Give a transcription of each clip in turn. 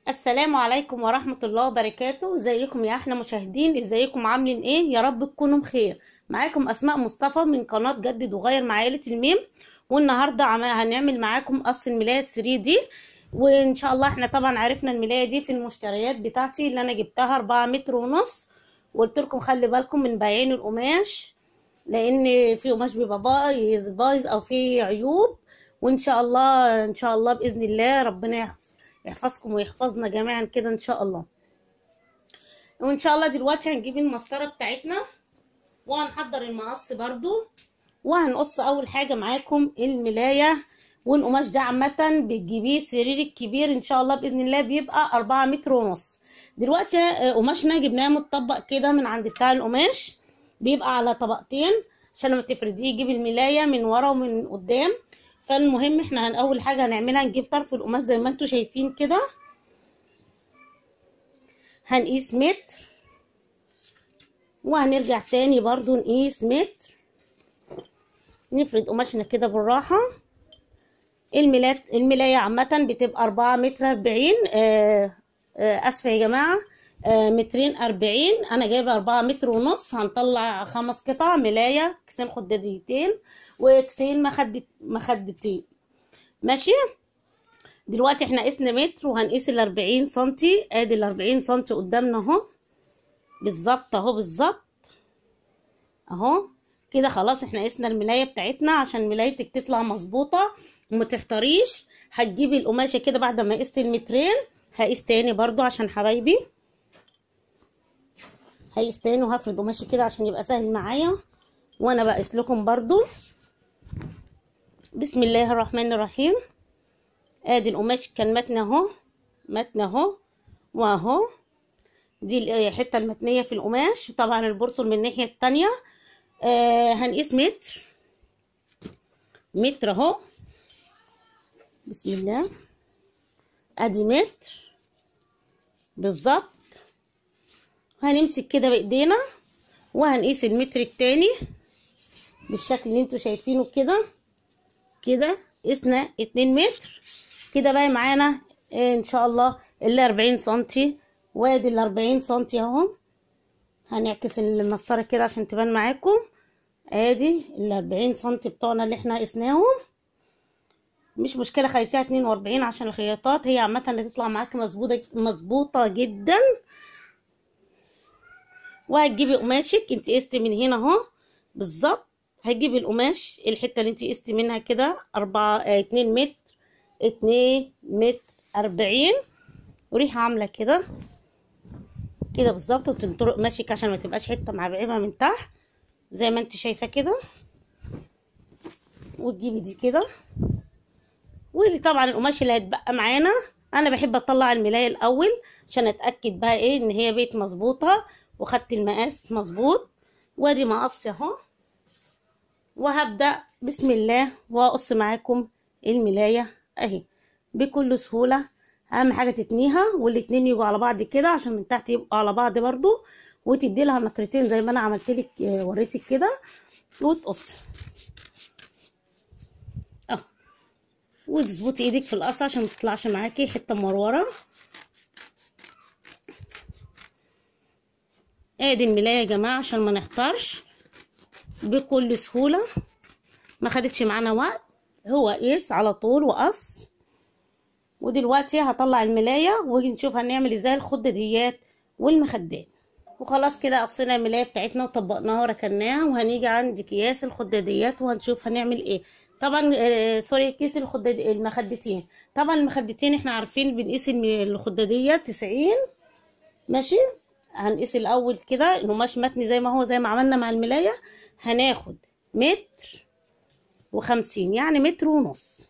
السلام عليكم ورحمة الله وبركاته. ازيكم يا احلى مشاهدين، ازيكم عاملين ايه؟ يا رب تكونوا بخير. معاكم اسماء مصطفى من قناة جدد وغير مع عائلة الميم، والنهارده هنعمل معاكم قص الملاية 3 دي، وان شاء الله احنا طبعا عرفنا الملاية دي في المشتريات بتاعتي اللي انا جبتها 4 متر ونص، وقلت لكم خلي بالكم من بيعين القماش لان في قماش بيبقى بايظ او فيه عيوب. وان شاء الله ان شاء الله باذن الله ربنا يحفظكم ويحفظنا جميعا كده ان شاء الله. وان شاء الله دلوقتي هنجيب المسطره بتاعتنا وهنحضر المقص برضو، وهنقص اول حاجة معاكم الملايه. والقماش ده عامة بتجيبيه سرير الكبير ان شاء الله باذن الله بيبقى 4 متر ونص. دلوقتي قماشنا جبناه متطبق كده من عند بتاع القماش، بيبقى على طبقتين عشان لما تفرديه يجيب الملايه من ورا ومن قدام. فالمهم احنا اول حاجة هنعملها نجيب طرف القماش زي ما انتم شايفين كده، هنقيس متر وهنرجع تاني برضو نقيس متر. نفرد قماشنا كده بالراحة. الملايه عامة بتبقى 4 متر 40، اسفه يا جماعة، 2 متر 40. انا جايبه 4 متر ونص، هنطلع 5 قطع ملايه، كيسين خداديتين وكيسين مخدتين. ماشي، دلوقتي احنا قسنا متر وهنقيس ال 40 سنتي. ادي ال 40 سنتي قدامنا اهو بالظبط، اهو بالظبط اهو كده. خلاص احنا قسنا الملايه بتاعتنا عشان ملايتك تطلع مظبوطة وما تحتريش. هتجيبي القماشه كده بعد ما قست المترين، هقيس تاني برضو عشان حبايبي، هقيس تاني وهفرد قماشي كده عشان يبقى سهل معايا وانا بقيس لكم برضو. بسم الله الرحمن الرحيم. ادي القماش كان متن اهو، متن اهو واهو، دي الحتة المتنيه في القماش. طبعا البرصل من الناحية التانية. هنقيس متر متر اهو، بسم الله. ادي متر بالظبط. هنمسك كده بايدينا وهنقيس المتر التاني بالشكل اللي انتوا شايفينه كده كده. قسنا 2 متر كده، باقي معانا ان شاء الله ال 40 سنتي. وادي ال 40 سنتي اهو، هنعكس المسطره كده عشان تبان معاكم. ادي ال 40 سنتي بتوعنا اللي احنا قسناهم. مش مشكلة خليتيها 42 عشان الخياطات هي عامة اللي تطلع معاكي مظبوطة مظبوطة جدا. وهتجيبي قماشك، انت قستي من هنا اهو بالظبط، هتجيبي القماش الحتة اللي انت قستي منها كده 2 متر 2 متر 40، وريحه عامله كده كده بالظبط. وتنطرق قماشك عشان ما تبقاش حتة معبعبه من تحت زي ما انت شايفه كده. وتجيبي دي كده. واللي طبعا القماش اللي هيتبقى معانا، انا بحب اطلع الملايه الاول عشان اتاكد بقى ايه ان هي بقت مظبوطة وخدت المقاس مظبوط. وادي مقص اهو، وهبدا بسم الله واقص معاكم الملايه اهي بكل سهولة. اهم حاجة تتنيها والاتنين يجوا على بعض كده عشان من تحت يبقوا على بعض برضو، وتدي لها نطرتين زي ما انا عملت لك وريتك كده، وتقصي اهو. وتظبطي ايدك في القص عشان ما تطلعش معاكي حتة مروره. ادي الملايه يا جماعة عشان ما نحتارش، بكل سهولة ما خدتش معانا وقت، هو قيس على طول وقص. ودلوقتي هطلع الملايه ونشوف هنعمل ازاي الخداديات والمخدات. وخلاص كده قصينا الملايه بتاعتنا وطبقناها وركناها، وهنيجي عند اكياس الخداديات وهنشوف هنعمل ايه. طبعا sorry، كيس المخدتين. طبعا المخدتين احنا عارفين بنقيس الخداديه 90، ماشي. هنقيس الاول كده القماش متني زي ما هو، زي ما عملنا مع الملايه. هناخد 1.50 متر، يعني 1.5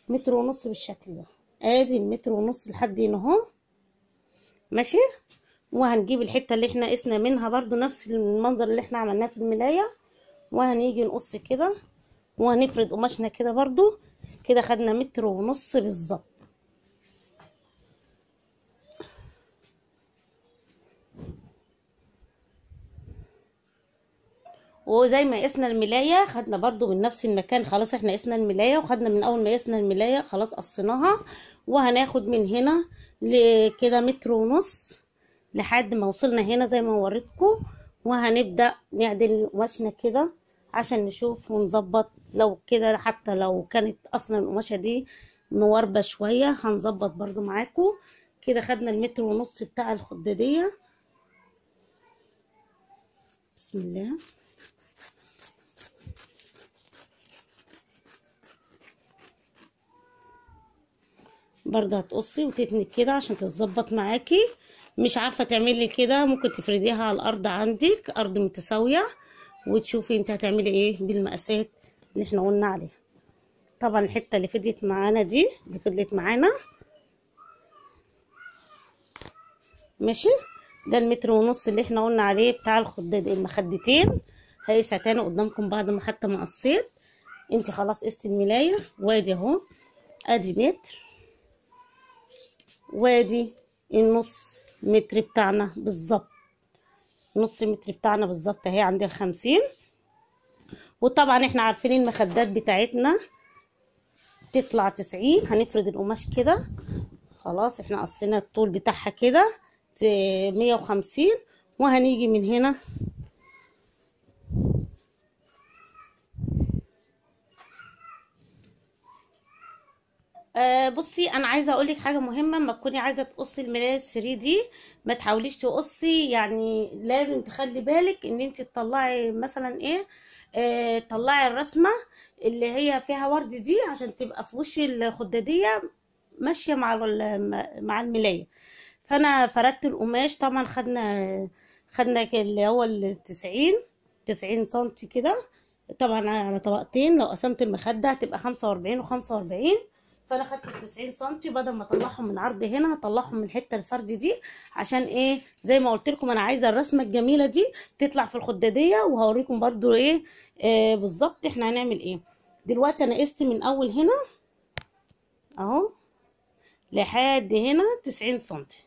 متر، 1.5 متر بالشكل ده. ادي 1.5 متر لحد هنا اهو، ماشي. وهنجيب الحتة اللي احنا قسنا منها برضو نفس المنظر اللي احنا عملناه في الملايه، وهنيجي نقص كده وهنفرد قماشنا كده برضو كده. خدنا 1.5 متر بالظبط. وزي ما قسنا الملايه خدنا برضو من نفس المكان، خلاص احنا قسنا الملايه وخدنا من اول ما قسنا الملايه خلاص قصيناها، وهناخد من هنا لكده متر ونص لحد ما وصلنا هنا زي ما وريتكم. وهنبدأ نعدل قماشنا كده عشان نشوف ونظبط، لو كده حتى لو كانت اصلا القماشة دي مواربة شوية هنظبط برضو معاكم. كده خدنا المتر ونص بتاع الخدادية. بسم الله. برضه هتقصي وتتني كده عشان تتظبط معاكي. مش عارفه تعملي كده ممكن تفرديها على الارض، عندك ارض متساوية، وتشوفي انت هتعملي ايه بالمقاسات اللي احنا قلنا عليها. طبعا الحتة اللي فضلت معانا دي اللي فضلت معانا ماشي، ده المتر ونص اللي احنا قلنا عليه بتاع الخداد المخدتين. هقيسها تاني قدامكم بعد ما حتى ما قصيت. انت خلاص قستي الملايه، وادي اهو ادي متر، وادي النص متر بتاعنا بالظبط، نص متر بتاعنا بالظبط اهي عند 50. وطبعا احنا عارفين المخدات بتاعتنا تطلع 90. هنفرد القماش كده، خلاص احنا قصينا الطول بتاعها كده 150، وهنيجي من هنا بصي انا عايزه اقولك حاجة مهمة. اما تكوني عايزه تقصي الملايه 3 دي ما تحاوليش تقصي، يعني لازم تخلي بالك ان انت تطلعي مثلا ايه، تطلعي الرسمة اللي هي فيها ورد دي عشان تبقى في وش الخداديه ماشية مع الملايه. فانا فردت القماش طبعا، خدنا اللي هو ال 90 سنتي كده، طبعا على طبقتين. لو قسمت المخدة هتبقى 45 و45، فانا خدت 90 سنتي بدل ما اطلعهم من عرض هنا هطلعهم من الحتة الفرد دي، عشان ايه زي ما قلت لكم انا عايزه الرسمة الجميلة دي تطلع في الخداديه. وهوريكم برضو ايه بالظبط احنا هنعمل ايه دلوقتي. انا قست من اول هنا اهو لحد هنا 90 سنتي،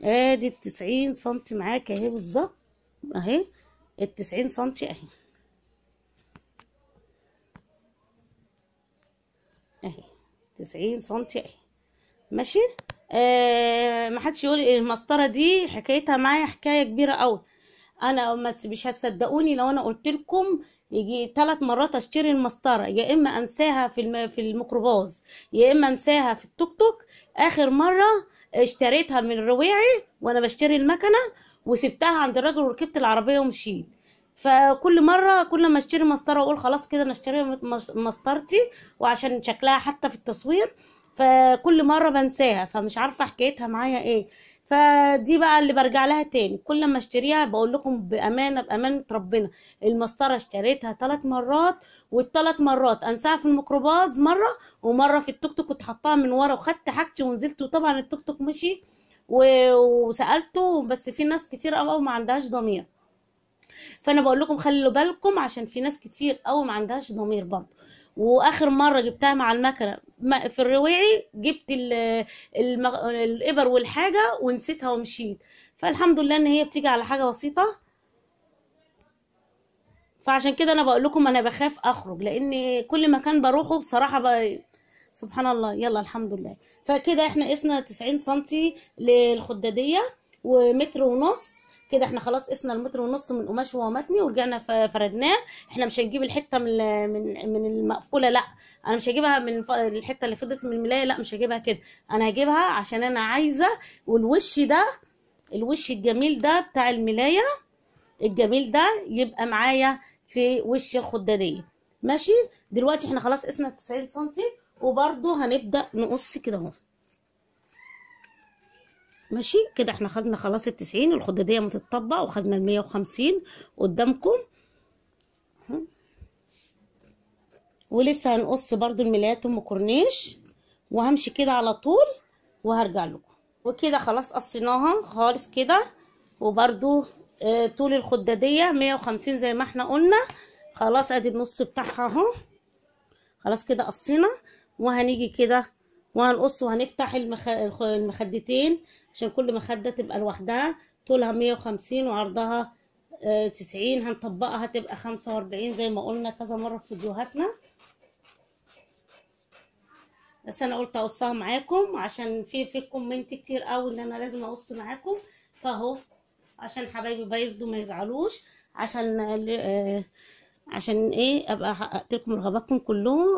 ادي 90 سنتي معاك اهي بالظبط، اهي 90 سنتي اهي اهي 90 سنتي اهي ماشي. محدش يقول المسطره دي حكايتها معايا حكاية كبيرة قوي. انا مش هتصدقوني لو انا قلت لكم يجي 3 مرات اشتري المسطره، يا اما انساها في الميكروباص، يا اما انساها في التوك توك. اخر مرة اشتريتها من الرويعي وانا بشتري المكنه، وسبتها عند الراجل وركبت العربية ومشيت. فكل مرة كل ما اشتري مسطرة اقول خلاص كده انا اشتري مسطرتي، وعشان شكلها حتى في التصوير، فكل مرة بنساها، فمش عارفه حكايتها معايا ايه. فدي بقى اللي برجع لها تاني كل ما اشتريها. بقول لكم بامانه، بامانه ربنا، المسطره اشتريتها 3 مرات، والثلاث مرات انساها في الميكروباص مرة، ومرة في التوك توك كنت حطاها من ورا وخدت حاجتي ونزلت، وطبعا التوك توك مشي وسالته، بس في ناس كتير قوي ما عندهاش ضمير. فانا بقول لكم خلوا بالكم عشان في ناس كتير قوي ما عندهاش ضمير برضه. واخر مرة جبتها مع المكنه في الرويعي، جبت الابر والحاجة ونسيتها ومشيت. فالحمد لله ان هي بتيجي على حاجة بسيطة. فعشان كده انا بقول لكم انا بخاف اخرج، لان كل مكان بروحه بصراحة سبحان الله. يلا الحمد لله. فكده احنا قسنا 90 سنتي للخداديه ومتر ونص كده. احنا خلاص قسنا المتر ونص من قماش وهو متني، ورجعنا فردناه. احنا مش هنجيب الحتة من المقفولة، لا انا مش هجيبها من الحتة اللي فضلت من الملايه، لا مش هجيبها كده، انا هجيبها عشان انا عايزه والوش ده، الوش الجميل ده بتاع الملايه الجميل ده يبقى معايا في وش الخداديه ماشي. دلوقتي احنا خلاص قسنا 90 سنتي، وبرده هنبدا نقص كده اهو ماشي. كده احنا خدنا خلاص 90، الخداديه متطبق، وخدنا 150 قدامكم، ولسه هنقص برضو الملايات ام كورنيش. وهمشي كده على طول وهرجع لكم. وكده خلاص قصيناها خالص كده، وبرضو طول الخداديه 150 زي ما احنا قلنا. خلاص ادي النص بتاعها اهو، خلاص كده قصينا. وهنيجي كده وهنقص وهنفتح المخدتين عشان كل مخدة تبقى لوحدها، طولها 150 وعرضها 90 هنطبقها هتبقى 45 زي ما قلنا كذا مرة في فيديوهاتنا، بس انا قلت اقصها معاكم عشان في comment كتير قوي ان انا لازم اقص معاكم، فاهو عشان حبايبي برضو ما يزعلوش، عشان عشان ايه ابقى حققت لكم رغباتكم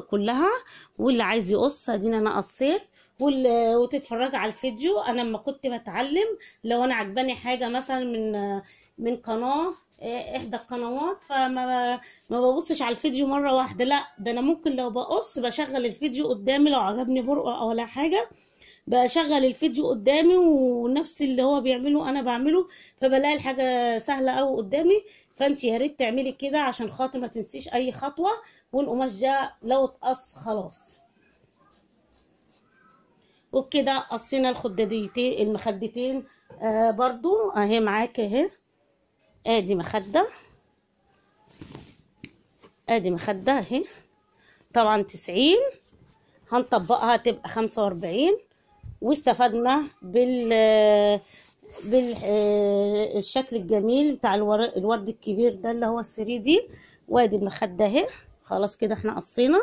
كلها. واللي عايز يقص ادينا انا قصيت، وتتفرج على الفيديو. انا لما كنت بتعلم لو انا عجباني حاجة مثلا من قناة، احدى القنوات، فما ما ببصش على الفيديو مرة واحدة، لا ده انا ممكن لو بقص بشغل الفيديو قدامي، لو عجبني برقع او ولا حاجة بشغل الفيديو قدامي ونفس اللي هو بيعمله انا بعمله، فبلاقي الحاجة سهلة قوي قدامي. فانت يا ريت تعملي كده عشان خاطر ما تنسيش اي خطوة، والقماش ده لو اتقص خلاص. وبكده قصينا الخداديتين المخدتين برضو اهي معاك اهي، ادي مخده، ادي مخده اهي، طبعا 90 هنطبقها تبقى 45. واستفدنا بالشكل الجميل بتاع الورد الكبير ده اللي هو 3 دي. وادي المخدة اهي، خلاص كده احنا قصينا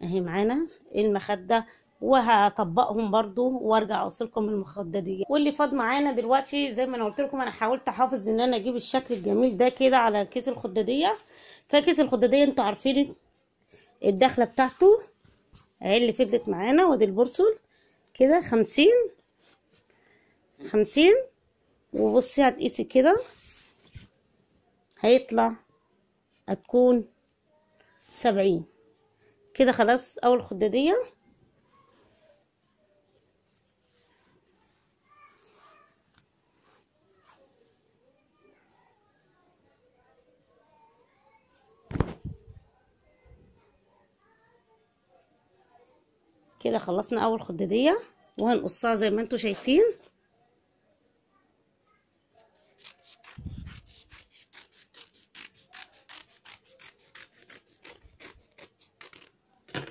اهي معانا المخدة، وهطبقهم برضو وارجع اوصلكم المخدة دي. واللي فاض معانا دلوقتي زي ما انا قلت لكم، انا حاولت احافظ ان انا اجيب الشكل الجميل ده كده على كيس الخداديه. فكيس الخداديه انتوا عارفين الدخلة بتاعته اهي اللي فضلت معانا، وادي البرسل كده 50 50، وبصي هتقيسي كده هيطلع هتكون 70 كده. خلاص اول خداديه. كده خلصنا اول خداديه، وهنقصها زي ما انتوا شايفين.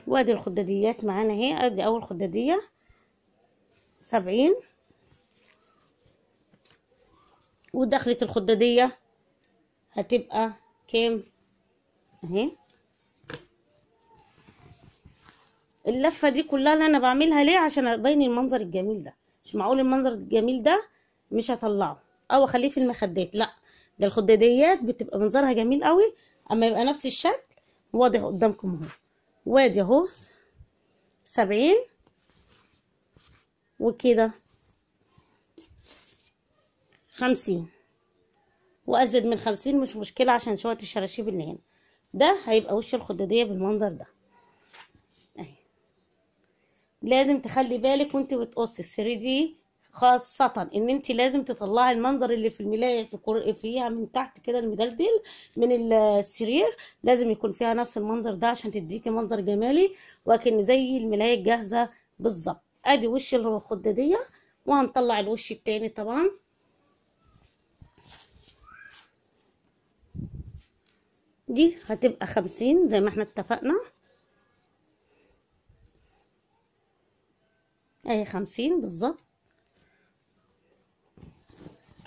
وادي الخداديات معانا اهي، ادي اول خداديه 70، ودخلة الخداديه هتبقى كام اهي. اللفة دي كلها اللي انا بعملها ليه؟ عشان ابين المنظر الجميل ده. مش معقول المنظر الجميل ده مش هطلعه او اخليه في المخدات، لا ده الخداديات بتبقى منظرها جميل قوي اما يبقى نفس الشكل واضح قدامكم اهو. وادي اهو 70 وكده 50، وازيد من 50 مش مشكلة عشان شوية الشراشيب اللي هنا. ده هيبقى وش الخداديه بالمنظر ده اهي. لازم تخلي بالك وانت بتقصي 3 دي، خاصة ان انت لازم تطلعي المنظر اللي في الملاية في فيها من تحت كده المدلدل من السرير، لازم يكون فيها نفس المنظر ده عشان تديكي منظر جمالي وكأن زي الملاية الجاهزة بالظبط. ادي وش الخدادية، وهنطلع الوش التاني طبعا. دي هتبقى 50 زي ما احنا اتفقنا اهي 50 بالظبط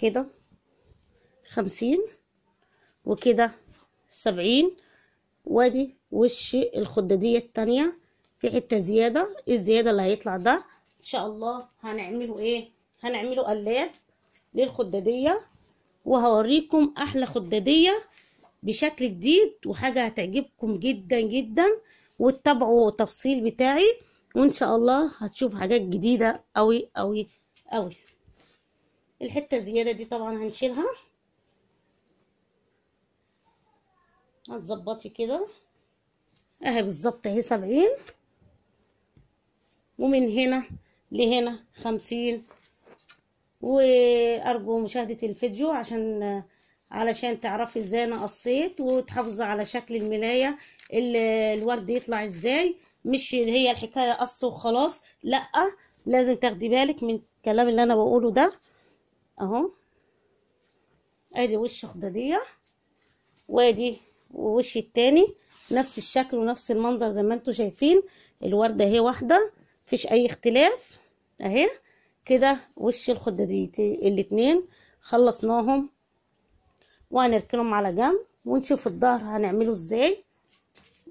كده، 50 وكده 70. وادي وش الخدادية التانية في حتة زيادة، الزيادة اللي هيطلع ده ان شاء الله هنعمله ايه؟ هنعمله قلاب للخدادية، وهوريكم احلى خدادية بشكل جديد وحاجة هتعجبكم جدا جدا، وتتابعوا التفصيل بتاعي وان شاء الله هتشوف حاجات جديدة قوي قوي قوي. الحتة الزيادة دي طبعا هنشيلها، هتظبطي كده اهي بالظبط اهي 70، ومن هنا لهنا 50. وارجو مشاهدة الفيديو علشان تعرفي ازاي انا قصيت، وتحافظي على شكل الملاية الورد يطلع ازاي. مش هي الحكاية قص وخلاص، لا لازم تاخدي بالك من الكلام اللي انا بقوله ده اهو. ادي وش خدادية، وادي وش التاني نفس الشكل ونفس المنظر زي ما انتم شايفين. الوردة اهي واحدة مفيش اي اختلاف اهي كده. وش الخداديتين الاتنين خلصناهم. وهنركنهم على جنب ونشوف الظهر هنعمله ازاي.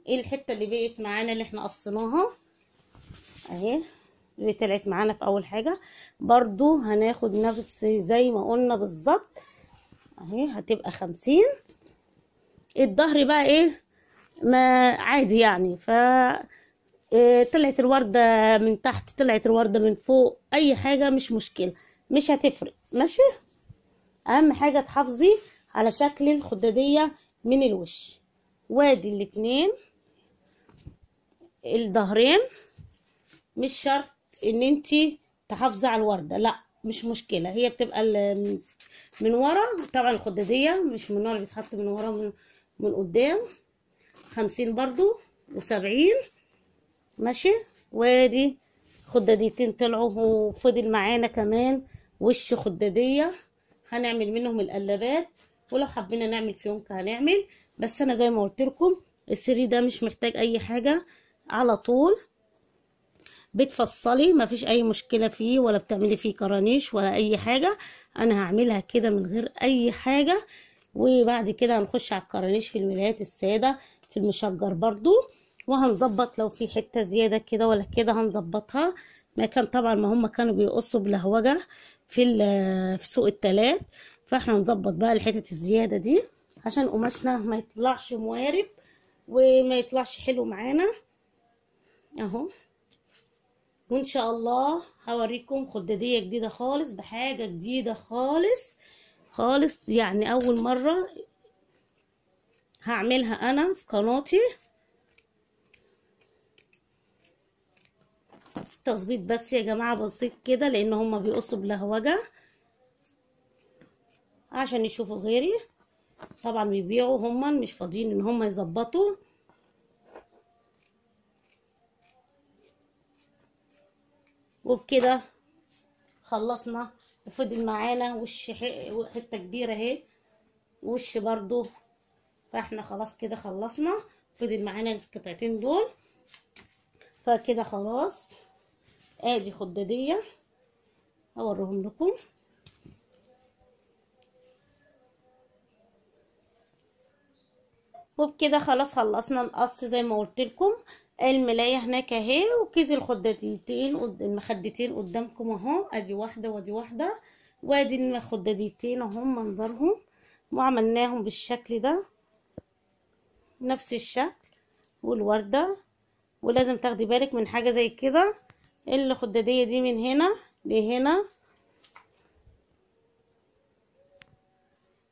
ايه الحتة اللي بقت معانا اللي احنا قصيناها اهي اللي طلعت معانا في اول حاجة، برضو هناخد نفس زي ما قلنا بالظبط اهي، هتبقى 50. الظهر بقى ايه ما عادي يعني، ف طلعت الوردة من تحت طلعت الوردة من فوق، اي حاجة مش مشكلة، مش هتفرق. ماشي، اهم حاجة تحافظي على شكل الخدادية من الوش. وادي الاتنين الظهرين، مش شرط ان انتي تحافظي على الوردة، لا مش مشكلة، هي بتبقى من ورا طبعا. الخدادية مش من ورا، بيتحط من ورا من قدام. 50 برضو و70. ماشي، وادي خداديتين طلعوا، وفضل معانا كمان وش خدادية هنعمل منهم القلابات، ولو حبينا نعمل فيونكة هنعمل. بس انا زي ما قلت لكم السرير ده مش محتاج اي حاجة، على طول بتفصلي مفيش اي مشكلة فيه، ولا بتعملي فيه كرانيش ولا اي حاجة. انا هعملها كده من غير اي حاجة، وبعد كده هنخش على الكرانيش في الملايات السادة في المشجر برضو، وهنظبط لو في حتة زيادة كده ولا كده هنظبطها. ما كان طبعا ما هم كانوا بيقصوا بلهوجة في سوق التلات، فاحنا هنظبط بقى الحتت الزيادة دي عشان قماشنا ما يطلعش موارب وما يطلعش حلو معانا اهو. وان شاء الله هوريكم خدادية جديدة خالص، بحاجة جديدة خالص خالص، يعني اول مرة هعملها انا في قناتي. تظبيط بس يا جماعة بسيط كده، لان هما بيقصوا بلهوجة عشان يشوفوا غيري، طبعا بيبيعوا هما مش فاضيين ان هما يظبطوا. وبكده خلصنا، وفضل معانا وش حتة كبيرة اهي، وش برضو، فاحنا خلاص كده خلصنا. فضل معانا القطعتين دول، فكده خلاص. ادي خدادية اوريهم لكم. وبكده خلاص خلصنا القص زي ما قلت لكم. الملاية هناك اهي، وكيس الخداديتين المخدتين قدامكم اهو، ادي واحدة وادي واحدة، وادي المخداديتين اهم منظرهم، وعملناهم بالشكل ده نفس الشكل والوردة. ولازم تاخدي بالك من حاجة زي كده، الخدادية دي من هنا لهنا،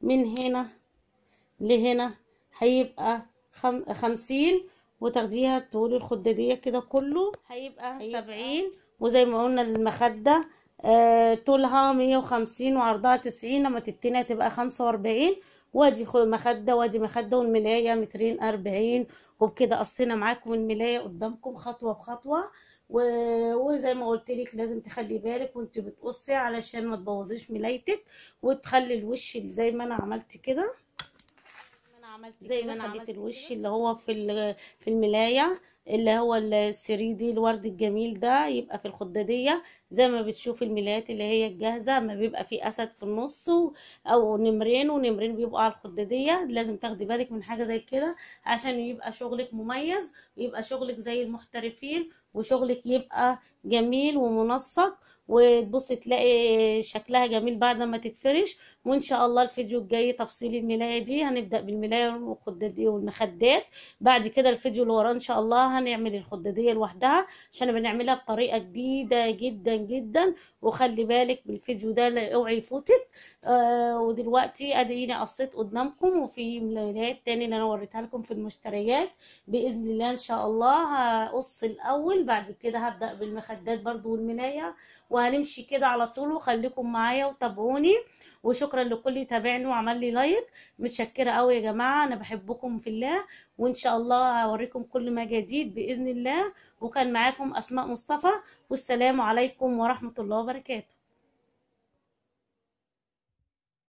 من هنا لهنا هيبقى 50، وتاخديها طول الخدادية كده كله هيبقى 70. وزي ما قلنا المخدة طولها 150 وعرضها 90، لما تتني هتبقى 45. وادي مخدة وادي مخدة، والملاية 240 متر. وبكده قصينا معاكم الملاية قدامكم خطوة بخطوة. وزي ما قلت لك لازم تخلي بالك وانت بتقصي علشان ما تبوظيش ملايتك، وتخلي الوش زي ما انا عملت كده، زي ما انا خليت الوش اللي هو في الملاية اللي هو السريدي الورد الجميل ده يبقى في الخدادية. زي ما بتشوف الملايات اللي هي الجاهزة ما بيبقى فيه اسد في النص او نمرين ونمرين بيبقوا على الخدادية. لازم تاخدي بالك من حاجة زي كده عشان يبقى شغلك مميز، ويبقى شغلك زي المحترفين، وشغلك يبقى جميل ومنسق، وتبصي تلاقي شكلها جميل بعد ما تتفرش. وان شاء الله الفيديو الجاي تفصيل الملاية دي، هنبدأ بالملاية والخدادية والمخدات، بعد كده الفيديو اللي وراه ان شاء الله هنعمل الخدادية لوحدها عشان بنعملها بطريقة جديدة جدا جدا. وخلي بالك بالفيديو ده اوعي يفوتك. ودلوقتي اديني قصيت قدامكم، وفي ملايات تاني اللي انا وريتها لكم في المشتريات باذن الله. ان شاء الله هقص الاول، بعد كده هبدأ بالمخدات برضو والملاية، وهنمشي كده على طول. وخليكم معايا وتابعوني، وشكرا لكل اللي تابعني وعمل لي لايك، متشكره قوي يا جماعة، انا بحبكم في الله، وان شاء الله هوريكم كل ما جديد باذن الله. وكان معاكم اسماء مصطفى، والسلام عليكم ورحمة الله وبركاته.